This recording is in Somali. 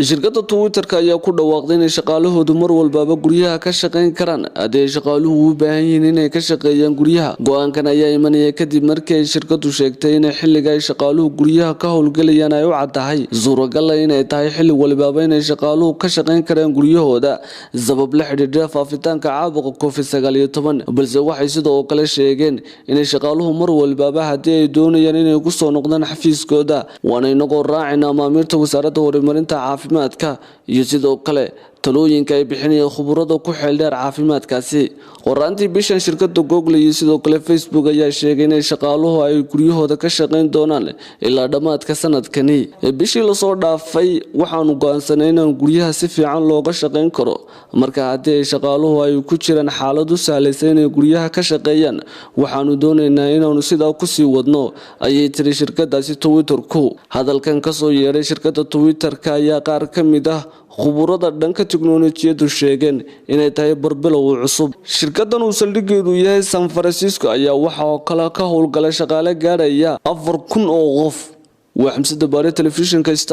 Shirkadda Twitter-ka ayaa ku dhawaaqday inay shaqaalahoodu mar walbaaba guryaha ka shaqayn karaan haddii ay shaqaaluhu u baahan yihiin inay ka shaqeeyaan guryaha. Go-aankan ayaa imanaya kadib markii ay shirkaddu sheegtay inay xilliga ay shaqaaluhu guryaha ka howlgelayaan ay u caddahay suuragala inay tahay xilli walibaaba inay shaqaaluhu ka shaqayn karaan guryahooda sabab la xidhiidha faafitaanka caabuqa COVID-19. Balse waxay sidoo kale sheegeen inay shaqaaluhu mar walbaaba haddii ay doonayaan inay kusoo noqdaan xafiiskooda, waana inagoo raacayna amaamiirta wasaaradda horumarinta caafimaadka iyo sidoo kale talooyinka ay bixinayeen khuburada ku xeeldheer caafimaadkaasi. Qoraantii bishan, shirkada Google iyo sidoo kale Facebook ayaa sheegay inay shaqaaluhu ay guryahooda ka shaqayn doonaan ilaa dhammaadka sanadkani. Bishii lasoo dhaafay waxaanu go-aansanay inaan guryaha si fiican looga shaqayn karo. Marka haddii ay shaqaaluhu ay ku jiraan xaalad u sahlaysa inay guryaha ka shaqeeyaan, waxaanu doonaynaa inaanu sidaa kusii wadno, ayay tiri shirkadaasi Twitterku. Hadalkan kasoo yeedhay shirkada Twitter-ka ayaa qaar ka mid ah khuburada dhanka tiknolojiyadu sheegeen inay tahay barbilow cusub. Shirkadan uu saldhigeedu yahay San Francisco ayaa waxaa kale ka howlgalay shaqaale gaadhaya 4,000 oo qof. Waa Xamse Dabaare, telefishinka Star.